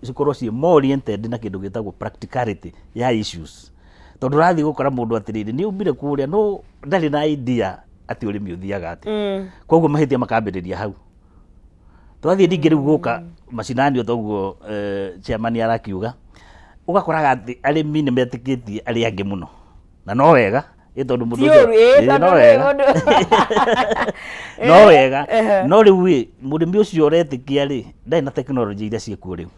Speaker 1: cikorwo ciĩ more oriented na kĩndũ gĩtagwo practicality ya issues. Tondũ ũrathiĩ gũkora mũndũ atĩrĩrĩ, nĩ aumire kũrĩa no ndarĩ na idea atĩ ũrĩmi ũthiaga atĩa. Koguo mahĩtia makambĩrĩria hau. Twathiĩ ningĩ rĩu gũka macinani o toguo chairman arakiuga, ũgakoraga atĩ arĩmi nĩ metĩkĩtie arĩa angĩ mũno. Na no wega ĩ tondũ mũndũ
Speaker 2: Ti
Speaker 1: ũcio-
Speaker 2: ũru, ĩ,
Speaker 1: ĩ,
Speaker 2: tondũ
Speaker 1: no
Speaker 2: nĩ
Speaker 1: wega.
Speaker 2: mũndũ-
Speaker 1: No wega.
Speaker 2: Ehe.
Speaker 1: No rĩu ĩ, mũrĩmi ũcio ũretĩkia rĩ, ndarĩ na tekinoronjĩ iria ciĩkuo rĩu.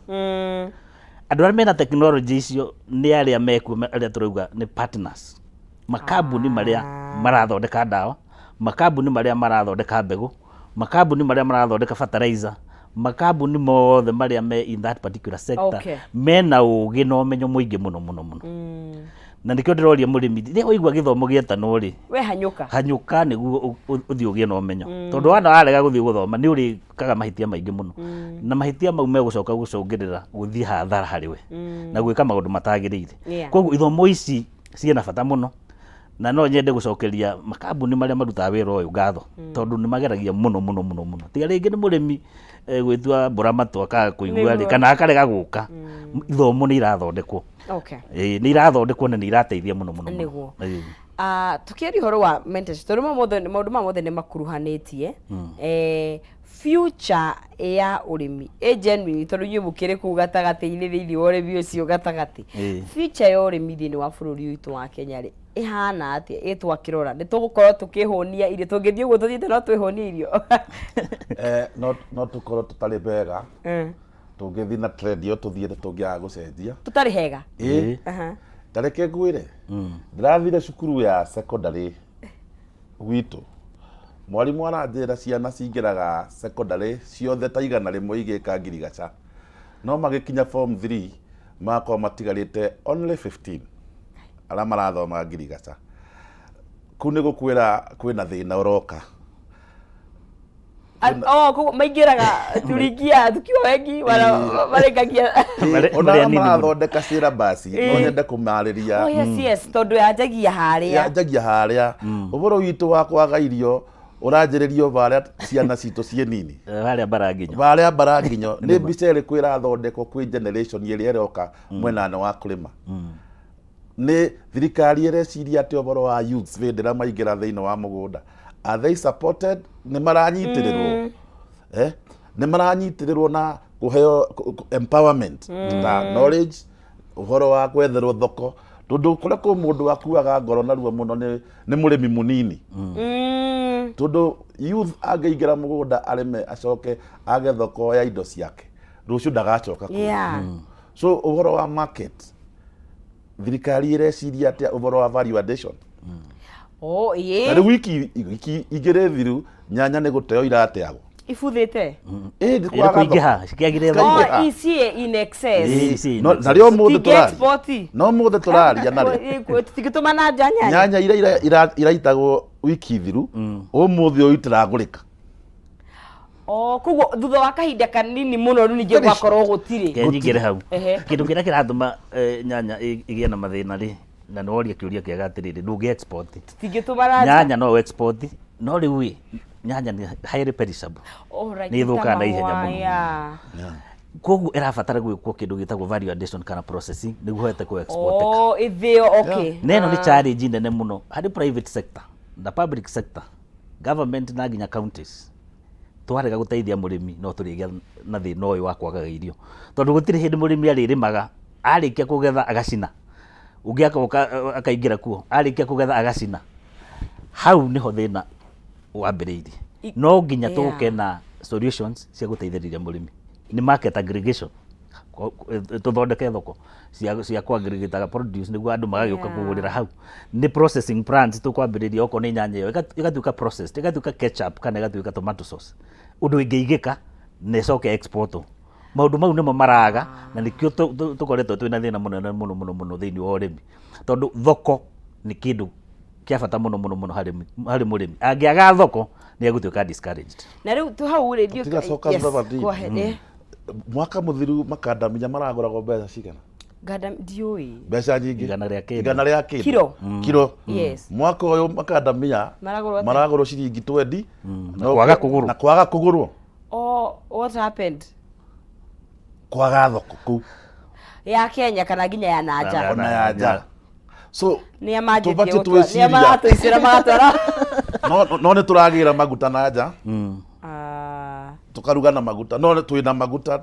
Speaker 1: Andũ arĩa mena tekinoronjĩ icio nĩ arĩa mekuo arĩa tũrauga nĩ partners. Makambuni marĩa marathondeka ndawa, makambuni marĩa marathondeka mbegũ, makambuni marĩa marathondeka fertilizer, makambuni mothe marĩa me in that particular sector mena ũgĩ na ũmenyo mũingĩ mũno mũno mũno. Na nĩkĩo ndĩroria mũrĩmi, rĩrĩa waigua gĩthomo gĩetanwo rĩ,
Speaker 2: We hanyũka.
Speaker 1: Hanyũka nĩguo ũthiĩ ũgĩe na ũmenyo. Tondũ wana warega gũthiĩ gũthoma nĩ ũrĩkaga mahĩtia maingĩ mũno. Na mahĩtia mau megũcoka gũcũngĩrĩra gũthiĩ hathara harĩ we na gwĩka maũndũ matagĩrĩire. Koguo ithomo ici ciĩna bata mũno na no nyende gũcokeria makambuni marĩa marutaga wĩra ũyũ ngatho tondũ nĩ mageragia mũno mũno mũno mũno. Tiga rĩngĩ nĩ mũrĩmi gwĩtua mbũra matũ akaga kũigua rĩ, kana akarega gũka, ithomo nĩ irathondekwo. Ĩĩ, nĩ irathondekwo na nĩ irateithia mũno mũno mũno.
Speaker 2: Nĩguo. Ah, tukiaria ũhoro wa mentorship tondũ maũndũ maya mothe nĩ makuruhanĩtie. Future ya ũrĩmi ĩ genuine tondũ inyuĩ mũkĩrĩ kũu gatagatĩ-inĩ thĩinĩ wa ũrĩmi ũcio gatagatĩ. Future ya ũrĩmi thĩinĩ wa bũrũri ũyũ witũ wa Kenya rĩ, ĩhana atĩa ĩ twakĩrora nĩ tũgũkorwo tũkĩhũnia irio tũngĩthiĩ ũguo tũthiĩte no twĩhũnie irio?
Speaker 3: No tũkorwo tũtarĩ wega tũngĩthiĩ na trend ĩyo tũthiĩte tũngĩaga gũcenjia.
Speaker 2: Tũtarĩ hega.
Speaker 3: Ĩ. Ta reke ngwĩre, ndĩrathire cukuru ya secondary gwitũ, mwarimũ aranjĩra ciana cingĩraga secondary ciothe ta 100 igĩka ngirigaca, no magĩkinya form 3 magakorwo matigarĩte only 15 arĩa marathomaga ngirigaca. Kũu nĩ gũkwĩra kwĩna thĩna ũroka.
Speaker 2: Oh, koguo maingĩraga tuliingia tukiwa wengi marĩkagia.
Speaker 3: Ona
Speaker 1: Marĩa
Speaker 3: arĩa
Speaker 1: nini mũno.
Speaker 3: marathondeka syllabus no nyende kũmarĩria.
Speaker 2: Oh, yes, yes, tondũ yanjagia harĩa.
Speaker 3: Yanjagia harĩa. Ũhoro witũ wa kwaga irio ũranjĩrĩrio harĩa ciana citũ ciĩ nini.
Speaker 1: Harĩa mbara nginyo.
Speaker 3: Harĩa mbara nginyo. Nĩ mbica ĩrĩkũ ĩrathondekwo kwĩ generation ĩrĩa ĩroka mwena-inĩ wa kũrĩma? Nĩ thirikari ĩreciria atĩa ũhoro wa youths hĩndĩ ĩrĩa maingĩra thĩinĩ wa mũgũnda? Are they supported? Nĩ maranyitĩrĩrwo? Nĩ maranyitĩrĩrwo na kũheo empowerment ta knowledge, ũhoro wa gwetherwo thoko, tondũ kũrĩa kwĩ mũndũ akuaga ngoro narua mũno nĩ mũrĩmi mũnini. Tondũ youth angĩingĩra mũgũnda arĩme acoke age thoko ya indo ciake, rũciũ ndagacoka kũu. So ũhoro wa market, thirikari ĩreciria atĩa ũhoro wa value addition?
Speaker 2: Oh, ĩĩ.
Speaker 3: Na rĩu wiki igĩrĩ thiru nyanya nĩ gũteo irateagwo.
Speaker 2: Ibuthĩte?
Speaker 3: Ĩĩ, nĩ
Speaker 1: Ĩrĩ
Speaker 3: kwaga thoko.
Speaker 1: kũingĩha, cikĩagire thoko.
Speaker 3: Cikaingĩha.
Speaker 2: Oh, ici in excess.
Speaker 1: Ĩĩ, ici in
Speaker 3: No,
Speaker 1: excess.
Speaker 3: na rĩo ũmũthĩ
Speaker 2: Tũtingĩ
Speaker 3: tũraria.
Speaker 2: export.
Speaker 3: No ũmũthĩ tũraria narĩo.
Speaker 2: Tũtingĩtũma na nja nyanya.
Speaker 3: Nyanya iria iraitagwo wiki thiru, ũmũthĩ ũyũ itiragũrĩka.
Speaker 2: Oh, koguo thutha wa kahinda kanini mũno rĩu ningĩ
Speaker 3: Very
Speaker 2: gwakorwo gũtirĩ.
Speaker 1: Reke nyingĩre hau. Kĩndũ kĩrĩa kĩratũma nyanya ĩgĩe na mathĩna rĩ, na nĩ woria kĩũria kĩega atĩrĩrĩ, ndũngĩ export.
Speaker 2: Tũtingĩtũma na nja.
Speaker 1: Nyanya no export, no rĩu ĩ, nyanya nĩ highly perishable.
Speaker 2: Alright,
Speaker 1: Nĩ ĩthũkaga na ihenya
Speaker 2: mahũa,
Speaker 1: mũno.
Speaker 2: yeah.
Speaker 1: Koguo ĩrabatara gwĩkwo kĩndũ gĩtagwo value addition kana processing nĩguo ĩhote kũ export.
Speaker 2: Oh, ĩthĩo, okay.
Speaker 1: Na ĩno nĩ challenge nene mũno harĩ private sector na public sector, government na nginya counties. Twarega gũteithia mũrĩmi no tũrĩgĩa na thĩna ũyũ wa kwagaga irio, tondũ gũtirĩ hĩndĩ mũrĩmi arĩrĩmaga arĩkia kũgetha agacina, ũngĩ agoka akaingĩra kuo, arĩkia kũgetha agacina. Hau nĩho thĩna wambĩrĩirie. No nginya tũke na solutions cia gũteithĩrĩria mũrĩmi. Nĩ market aggregation, tũthondeke thoko cia kũ aggregate produce nĩguo andũ magagĩũka kũgũrĩra hau. Nĩ processing plants tũkwambĩrĩria okorwo nĩ nyanya ĩyo ĩgatuĩka processed, ĩgatuĩka ketchup kana ĩgatuĩka tomato sauce, ũndũ ĩngĩigĩka na ĩcoke export. Maũndũ mau nĩmo maraga na nĩkĩo tũkoretwo twĩna thĩna mũnene mũno mũno mũno thĩinĩ wa ũrĩmi, tondũ thoko nĩ kĩndũ kĩa bata mũno mũno mũno harĩ mũrĩmi. Angĩaga thoko nĩ egũtuĩka discouraged.
Speaker 2: Na rĩu tu hau rĩ, ndiũĩ
Speaker 3: Tigacoka
Speaker 2: yes,
Speaker 3: thutha vanini.
Speaker 2: go ahead, eh.
Speaker 3: Mwaka mũthiru makandamia maragũragwo mbeca cigana?
Speaker 2: Nganda ndiũĩ.
Speaker 3: Mbeca nyingĩ.
Speaker 1: Igana rĩa kĩndũ.
Speaker 3: Igana rĩa kĩndũ.
Speaker 2: Kiro.
Speaker 3: Kiro.
Speaker 2: Yes.
Speaker 3: Mwaka ũyũ makandamia
Speaker 2: Maragũrwo atĩa?
Speaker 3: maragũrwo ciringi 20.
Speaker 1: Na kwaga kũgũrwo.
Speaker 3: Na kwaga kũgũrwo.
Speaker 2: Oh, what happened?
Speaker 3: Kwaga thoko kũu.
Speaker 2: Ya Kenya kana nginya ya na nja?
Speaker 3: Ona ya nja. So,
Speaker 2: Nĩ amanjĩtie
Speaker 3: tũbatiĩ
Speaker 2: gũtwara- nĩ
Speaker 3: twĩciria.
Speaker 2: maratũicĩra magatwara.
Speaker 3: No nĩ tũragĩra maguta na nja. Tũkaruga na maguta. No twĩna maguta.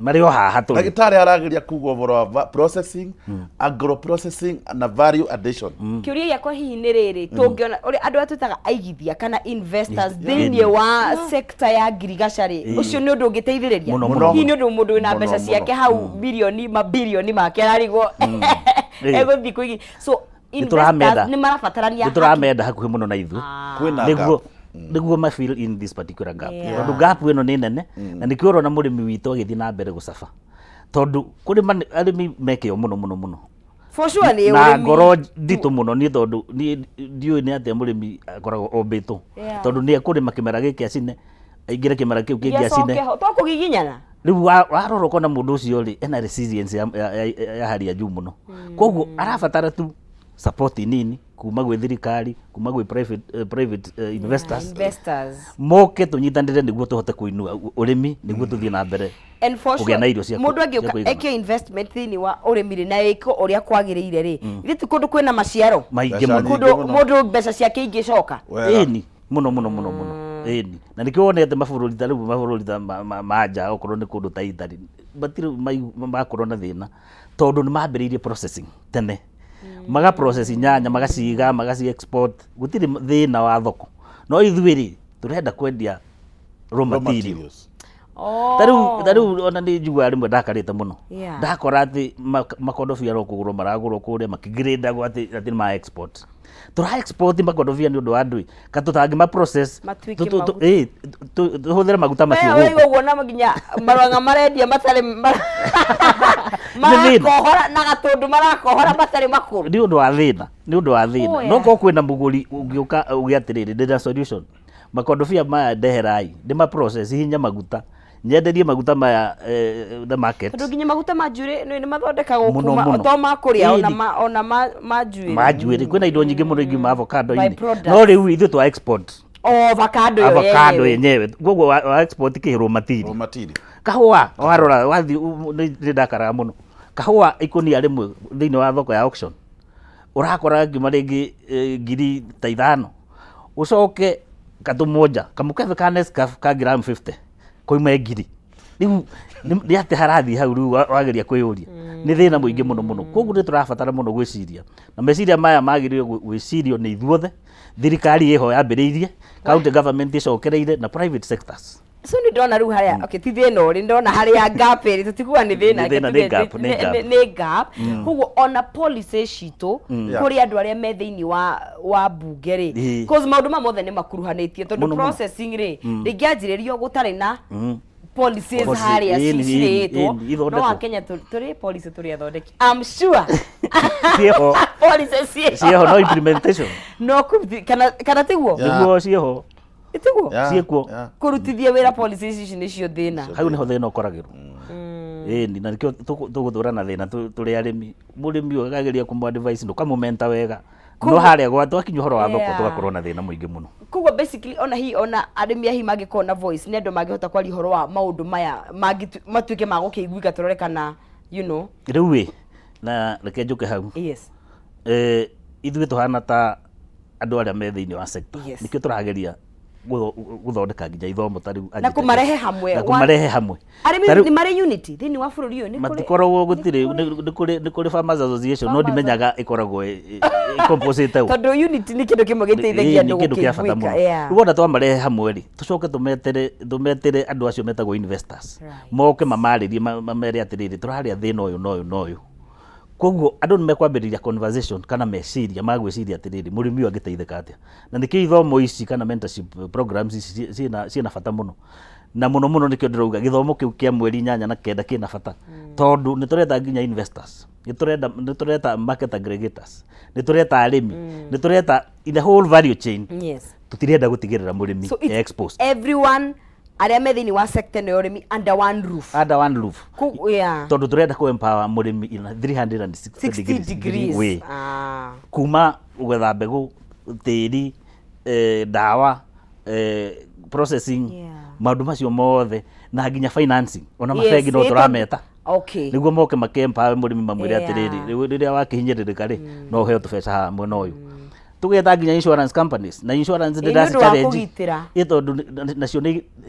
Speaker 1: Marĩ o haha tũrĩ.
Speaker 3: Ndagĩtarĩ arageria kuga ũhoro wa processing, agro processing na value addition.
Speaker 2: Kĩũria gĩakwa hihi nĩ rĩrĩ, tũngĩona ũrĩa andũ aya twĩtaga aigithia kana investors thĩinĩ wa sector ya ngirigaca rĩ, ũcio nĩ ũndũ ũngĩteithĩrĩria?
Speaker 1: Mũno, mũno.
Speaker 2: Hihi nĩ ũndũ mũndũ wĩna
Speaker 3: Mũno,
Speaker 2: mbeca
Speaker 3: mũno.
Speaker 2: ciake hau birioni mabirioni make ararigwo egũthiĩ kũigi, so
Speaker 1: Nĩtũramenda.
Speaker 2: investors nĩ marabatarania?
Speaker 1: Nĩ tũramenda hakuhĩ mũno na ithuĩ.
Speaker 3: Kwĩna
Speaker 1: Nĩguo
Speaker 3: gap.
Speaker 1: nĩguo ma fill in this particular gap, tondũ gap ĩno nĩ nene, na nĩkĩo ũrona mũrĩmi witũ agĩthiĩ na mbere gũcaba, tondũ kũrĩma arĩmi mekĩo mũno mũno mũno.
Speaker 2: For sure nĩ
Speaker 1: Na
Speaker 2: ũrĩmi.
Speaker 1: ngoro nditũ mũno niĩ, tondũ niĩ ndiũĩ nĩ atĩa mũrĩmi akoragwo ombĩtwo, tondũ nĩ ekũrĩma kĩmera gĩkĩ acine, aingĩre kĩmera kĩu kĩngĩ acine.
Speaker 2: Gĩacoke ho to kũgiginyana.
Speaker 1: Rĩu warora ũkona mũndũ ũcio rĩ, ena resilience ya hali ya juu mũno. Koguo arabatara tu support nini kuma gwĩ thirikari, kuma gwĩ private investors,
Speaker 2: Investors,
Speaker 1: moke tũnyitanĩre nĩguo tũhote kũinua ũrĩmi, nĩguo tũthiĩ na mbere
Speaker 2: And for
Speaker 1: kũgĩa
Speaker 2: sure,
Speaker 1: na irio cia
Speaker 2: mũndũ
Speaker 1: cia
Speaker 2: angĩũka
Speaker 1: kũigana.
Speaker 2: eke investment thĩinĩ wa ũrĩmi rĩ, na ĩko ũrĩa kwagĩrĩire rĩ, ithuĩ ti kũndũ kwĩna maciaro
Speaker 1: maingĩ
Speaker 3: Mbeca
Speaker 1: mũno.
Speaker 3: nyingĩ
Speaker 2: kũndũ
Speaker 3: mũno.
Speaker 2: mũndũ mbeca ciake ingĩcoka.
Speaker 3: Wega.
Speaker 1: Ĩni, mũno mũno mũno mũno, ĩni. Na nĩkĩo wonete mabũrũri ta rĩu, mabũrũri ta ma nja, okorwo nĩ kũndũ ta Italy, matirĩ makorwo na thĩna, tondũ nĩ mambĩrĩirie processing tene, maga process nyanya, magaciga, magaci export, gũtirĩ thĩna wa thoko. No ithuĩ rĩ, tũrenda kwendia raw
Speaker 3: Raw
Speaker 1: material.
Speaker 3: Materials.
Speaker 1: Ta rĩu ona nĩ njiguaga rĩmwe ndakarĩte mũno, ndakora atĩ makondobia ro kũgũrwo maragũrwo kũrĩa makĩgrĩndagwo atĩ nĩ ma export. Tũra export makondobia nĩ ũndũ wa ndũĩ ka tũtangĩma process
Speaker 2: Matuĩke
Speaker 1: maguta. Ĩ, tũhũthĩre maguta macio
Speaker 2: We
Speaker 1: gũkũ.
Speaker 2: ũraigua ũguo na nginya marwang'a marendia matarĩ
Speaker 1: Nĩ thĩna.
Speaker 2: marakohora na gatũndũ, marakohora matarĩ makũrũ.
Speaker 1: Nĩ ũndũ wa thĩna, nĩ ũndũ wa thĩna.
Speaker 2: Oh,
Speaker 1: No
Speaker 2: yeah.
Speaker 1: korwo kwĩna mũgũri ũngĩũka uge atĩrĩrĩ, ndĩna solution, makondobia maya ndeherai, ndĩma process hihinya maguta, nyenderie maguta maya the market.
Speaker 2: Tondũ nginya maguta ma njuĩrĩ nĩ mathondekagwo
Speaker 1: Mũno,
Speaker 2: kuma
Speaker 1: mũno.
Speaker 2: to ma kũrĩa, ona
Speaker 1: Ĩni.
Speaker 2: ona ma njuĩrĩ.
Speaker 1: Ma njuĩrĩ, kwĩna indo nyingĩ mũno ingiuma avocado-inĩ.
Speaker 2: Byproducts.
Speaker 1: No rĩu ithuĩ twa export
Speaker 2: O avocado ĩyo
Speaker 1: avocado
Speaker 2: yenyewe.
Speaker 1: Yenyewe. Koguo wa export kĩ raw material.
Speaker 3: Raw material.
Speaker 1: Kahũa warora wathiĩ nĩ ndakaraga mũno, kahũa ikũnia rĩmwe thĩinĩ wa thoko ya auction ũrakora ngiuma rĩngĩ 5,000, ũcoke gatũmwo nja kamũkebe ka Nescafe ka gram 50 koima 1,000. Rĩu nĩ atĩ harathiĩ hau? Rĩu wageria kwĩyũria, nĩ thĩna mũingĩ mũno mũno. Koguo nĩ tũrabatara mũno gwĩciria, na meciria maya magĩrĩire gwĩcirio nĩ ithuothe. Thirikari ĩho yambĩrĩirie, county government ĩcokereire, na private sectors.
Speaker 2: So nĩ ndona rĩu harĩa, okay, ti thĩna ũrĩ, ndona harĩa gap ĩrĩ, tũtikuga nĩ thĩna.
Speaker 1: Nĩ thĩna,
Speaker 2: reke
Speaker 1: nĩ gap,
Speaker 2: tuge
Speaker 1: nĩ gap.
Speaker 2: Nĩ gap. Koguo ona policy citũ kũrĩ andũ arĩa me thĩinĩ wa mbunge rĩ, cause maũndũ maya mothe nĩ makuruhanĩtie, tondũ
Speaker 1: Mũno, mũno.
Speaker 2: processing rĩ, ndĩngĩanjĩrĩrio gũtarĩ na policies
Speaker 1: Policy,
Speaker 2: harĩa
Speaker 1: ĩni,
Speaker 2: cirĩtwo.
Speaker 1: Ĩni, ithondekwo.
Speaker 2: No akenya tũrĩ policy, tũrĩ athondeki, I'm sure.
Speaker 1: Ciĩho.
Speaker 2: Policy ciĩho.
Speaker 1: Ciĩho, no implementation.
Speaker 2: No kana tiguo?
Speaker 3: Yeah.
Speaker 1: Nĩguo, ciĩho.
Speaker 2: Tiguo.
Speaker 1: Ciĩkuo.
Speaker 2: Kũrutithia wĩra policies ici nĩcio thĩna.
Speaker 1: Hau nĩho thĩna ũkoragĩrwo. Ĩni, na nĩkĩo tũgũtũra na thĩna tũrĩ arĩmi. Mũrĩmi ũyũ akageria kũmũ advice, ndũkamũmenta wega, no harĩa gwa twakinya ũhoro wa thoko, tũgakorwo na thĩna mũingĩ mũno.
Speaker 2: Koguo basically ona hihi ona arĩmi ahi mangĩkorwo na voice, nĩ andũ mangĩhota kwaria ũhoro wa maũndũ maya matuĩke ma gũkĩiguĩka, tũrore kana you know.
Speaker 1: Rĩu ĩ, na reke njũke hau.
Speaker 2: Yes.
Speaker 1: Ithuĩ tũhana ta andũ arĩa me thĩinĩ wa sector, nĩkĩo tũrageria gũthondeka nginya ithomo ta rĩu
Speaker 2: Na
Speaker 1: agitech.
Speaker 2: kũmarehe hamwe.
Speaker 1: Na kũmarehe hamwe.
Speaker 2: Arĩmi
Speaker 1: Ta rĩu-
Speaker 2: nĩ marĩ unity thĩinĩ wa bũrũri ũyũ? Nĩ kũrĩ-
Speaker 1: Matikoragwo, gũtirĩ. Nĩ kũrĩ farmers association, no
Speaker 2: Farmers
Speaker 1: ndimenyaga ĩkoragwo ĩcomposite ũ.
Speaker 2: Tondũ unity nĩ kĩndũ kĩmwe gĩteithagia
Speaker 1: Ĩĩ,
Speaker 2: andũ
Speaker 1: nĩ kĩndũ kĩa bata
Speaker 2: gũkĩiguĩka.
Speaker 1: mũno. Rĩu wona twamarehe hamwe rĩ, tũcoke tũmetere andũ acio metagwo investors, moke mamarĩrie, mamere atĩrĩrĩ, tũrarĩa thĩna ũyũ na ũyũ na ũyũ. Koguo andũ nĩ mekwambĩrĩria conversation kana meciria ma gwĩciria atĩrĩrĩ, mũrĩmi ũyũ angĩteithĩka atĩa? Na nĩkĩo ithomo ici kana mentorship programs ici ciĩna bata mũno, na mũno mũno nĩkĩo ndĩrauga gĩthomo kĩu kĩa mweri 8 na 9 kĩna bata, tondũ nĩ tũreta nginya investors, nĩ tũreta market aggregators, nĩ tũreta arĩmi, nĩ tũreta in the whole value chain. Tũtirenda gũtigĩrĩra mũrĩmi
Speaker 2: So it's
Speaker 1: exposed.
Speaker 2: Everyone arĩa me thĩinĩ wa sector ĩno ya ũrĩmi under one roof.
Speaker 1: Under one roof. Tondũ tũrenda kũ empower mũrĩmi in a 360
Speaker 2: 60
Speaker 1: degrees,
Speaker 2: degrees
Speaker 1: way, kuma gwetha mbegũ, tĩri, ndawa, processing, maũndũ macio mothe, na nginya financing, ona mabengi no tũrameta nĩguo moke makĩ empower mũrĩmi, mamwĩre atĩrĩrĩ, rĩu rĩrĩa wakĩhinyĩrĩrĩka rĩ, no ũheo tũbeca haha mwena ũyũ. Tũgetha nginya insurance companies na insurance
Speaker 2: Ĩ, nĩ ũndũ wa
Speaker 1: challenge.
Speaker 2: Kũgitĩra.
Speaker 1: Ĩ, tondũ nacio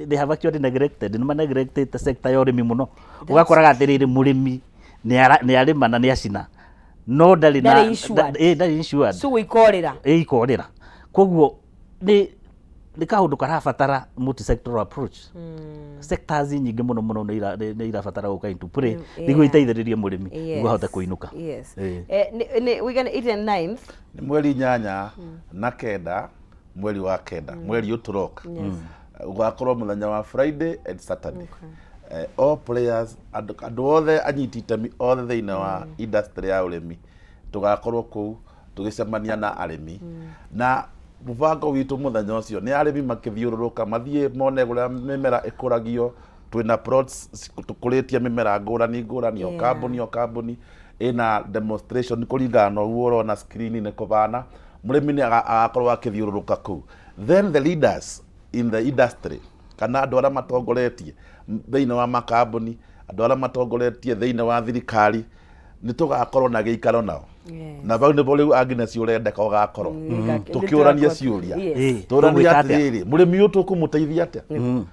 Speaker 1: they have actually neglected, nĩ maneglectĩte sector ya ũrĩmi mũno. Ũgakoraga atĩrĩrĩ, mũrĩmi nĩ arĩma na nĩ acina, no ndarĩ na
Speaker 2: Ndarĩ insured.
Speaker 1: Ĩ, ndarĩ insured.
Speaker 2: Cugu ikorĩra.
Speaker 1: Ĩ, ikorĩra. Koguo nĩ kaũndũ karabatara multi-sectoral approach. Sectors nyingĩ mũno mũno nĩ irabatara gũka into play nĩguo iteithĩrĩrie mũrĩmi nĩguo ahote kũinũka. Ĩ.
Speaker 2: Nĩ wigane 8 and 9th.
Speaker 3: Nĩ mweri 8 na 9, mweri wa kenda, mweri ũyũ tũroka. Ũgakorwo mũthenya wa Friday and Saturday. All players, andũ othe anyiti itemi othe thĩinĩ wa industry ya ũrĩmi, tũgakorwo kũu tũgĩcemania na arĩmi, na mũbango witũ mũthenya ũcio nĩ arĩmi makĩthiũrũrũka, mathiĩ mone ũrĩa mĩmera ĩkũragio. Twĩna plots tũkũrĩtie mĩmera ngũrani ngũrani, o kambuni o kambuni ĩna demonstration kũringana na ũguo ũrona screen-inĩ kũbana. Mũrĩmi nĩ agakorwo akĩthiũrũrũka kũu. Then the leaders in the industry, kana andũ arĩa matongoretie thĩinĩ wa makambuni, andũ arĩa matongoretie thĩinĩ wa thirikari, nĩ tũgakorwo na gĩikaro nao. Na vau nĩvo rĩu Agnes ũrendeka ũgakorwo tũkĩũrania ciũria.
Speaker 2: Yes.
Speaker 3: Tũranie
Speaker 1: Tũgwĩka atĩa?
Speaker 3: atĩrĩrĩ, mũrĩmi ũyũ tũkũmũteithia atĩa?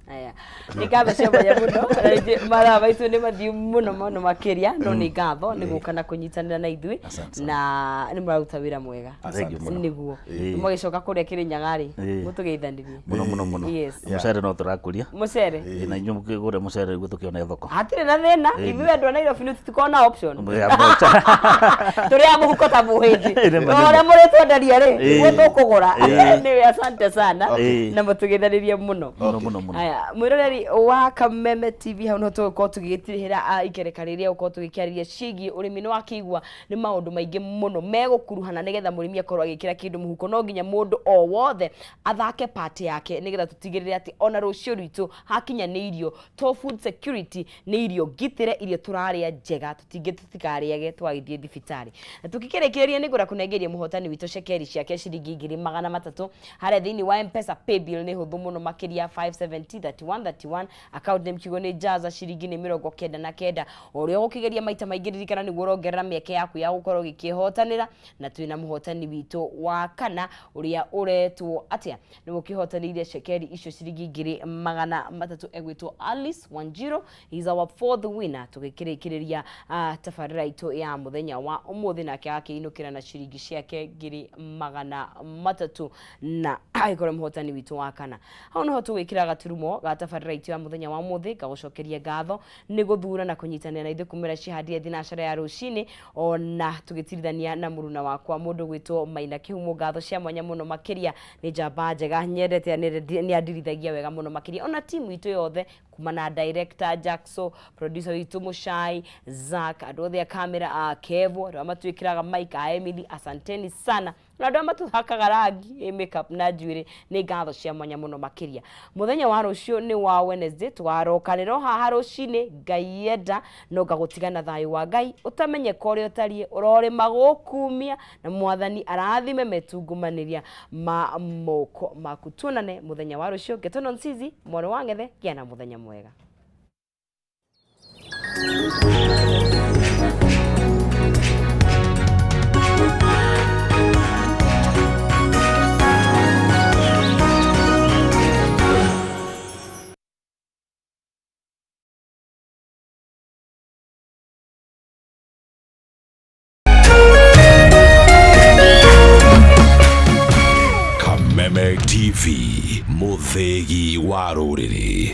Speaker 2: Aya, nĩ ngatho cia mwanya mũno. Na rĩngĩ mathaa maitũ nĩ mathiu mũno mũno makĩria, no nĩ ngatho nĩ gũka na kũnyitanĩra na ithuĩ.
Speaker 1: Asante.
Speaker 2: Na nĩ mũraruta wĩra mwega.
Speaker 1: Thank you mũno.
Speaker 2: Nĩguo
Speaker 1: Ĩĩ.
Speaker 2: mũgĩcoka kũrĩa Kĩrĩnyaga rĩ, mũtũgeithanĩrie.
Speaker 1: Mũno mũno mũno. Mũcere no tũrakũria.
Speaker 2: Mũcere.
Speaker 1: Ĩ, na inyuĩ mũkĩgũre mũcere nĩguo tũkĩone thoko.
Speaker 2: Hatirĩ na thĩna. Ithuĩ andũ a Nairobi nĩ tũtikoragwo na option.
Speaker 1: Ya, mocha.
Speaker 2: Tũrĩ a mũhuko ta mũhĩnji.
Speaker 1: Ĩ, nĩma,
Speaker 2: O ũrĩa mũrĩtwenderia rĩ, nĩguo tũkũgũra. Nĩwe, asante sana.
Speaker 1: Ĩĩ.
Speaker 2: Na mũtũgeithanĩrie mũno.
Speaker 1: Mũno mũno mũno.
Speaker 2: Aya, mwĩroreri wa Kameme TV, hau no tũgũkorwo tũgĩgĩtirĩhĩra ikereka rĩrĩa gũkorwo tũgĩkĩarĩria ciĩgiĩ ũrĩmi. Nĩ wakĩigua nĩ maũndũ maingĩ mũno megũkuruhana nĩgetha mũrĩmi akorwo agĩkĩra kĩndũ mũhuko. No nginya mũndũ o wothe athake part yake nĩgetha tũtigĩrĩre atĩ ona rũciũ rwitũ hakinya nĩ irio, to food security, nĩ irio ngitĩre, irio tũrarĩa njega, tũtingĩ tũtikarĩage twagĩthiĩ thibitarĩ. Na tũkĩkĩrĩkĩrĩria, nĩ ngwenda kũnengeria mũhotani witũ cekeri ciake ciringi 300,000 harĩa thĩinĩ wa Mpesa paybill. Nĩ hũthũ mũno makĩria, 570 31 31, account name kiugo nĩ Jaza, ciringi nĩ 99. O ũrĩa ũgũkĩgeria maita maingĩ, ririkana nĩguo ũrongerera mĩeke yaku ya gũkorwo ũgĩkĩhotanĩra. Na twĩna mũhotani witũ wa kana ũrĩa ũretwo atĩa, nĩwe ũkĩhotanĩire cekeri icio ciringi 300,000, egwĩtwo Alice Wanjiru. He is our fourth winner. Tũgĩkĩrĩkĩrĩria tabarĩra itũ ya mũthenya wa ũmũthĩ, nake akĩinũkĩra na ciringi ciake 300,000 na agĩkorwo mũhotani witũ wa kana. Hau noho tũgwĩkĩra gaturumo ga tabarĩra itũ ya mũthenya wa ũmũthĩ. Ngagũcokeria ngatho nĩ gũthura na kũnyitanĩra na ithuĩ kumĩra cihandire thinacara ya rũcinĩ, ona tũgĩtirithania na mũruna wakwa mũndũ gwĩtwo Maina Kĩhumo. Ngatho cia mwanya mũno makĩria, nĩ njamba njega nyendete, nĩ andirithagia wega mũno makĩria, ona timu itũ yothe kuma na director Jackson, producer witũ Mushai Zack, andũ othe a kamera, a Kevo, andũ arĩa matwĩkĩraga mic, a Emily, asanteni sana, na andũ arĩa matũhakaga rangi, makeup na njuĩrĩ, nĩ ngatho cia mwanya mũno makĩria. Mũthenya wa rũciũ nĩ wa Wednesday, tũgarokanĩra o haha rũcinĩ Ngai enda. No ngagũtiga na thayũ wa Ngai ũtamenyeka ũrĩa ũtariĩ, ũrorĩma gũkumia, na Mwathani arathime metungumanĩria ma moko maku. Tuonane mũthenya wa rũciũ. Ngetono Nsizi, mwana wa Ng'ethe, gĩa na mũthenya mwega.
Speaker 4: Kameme TV, mũthĩgi wa rũrĩrĩ.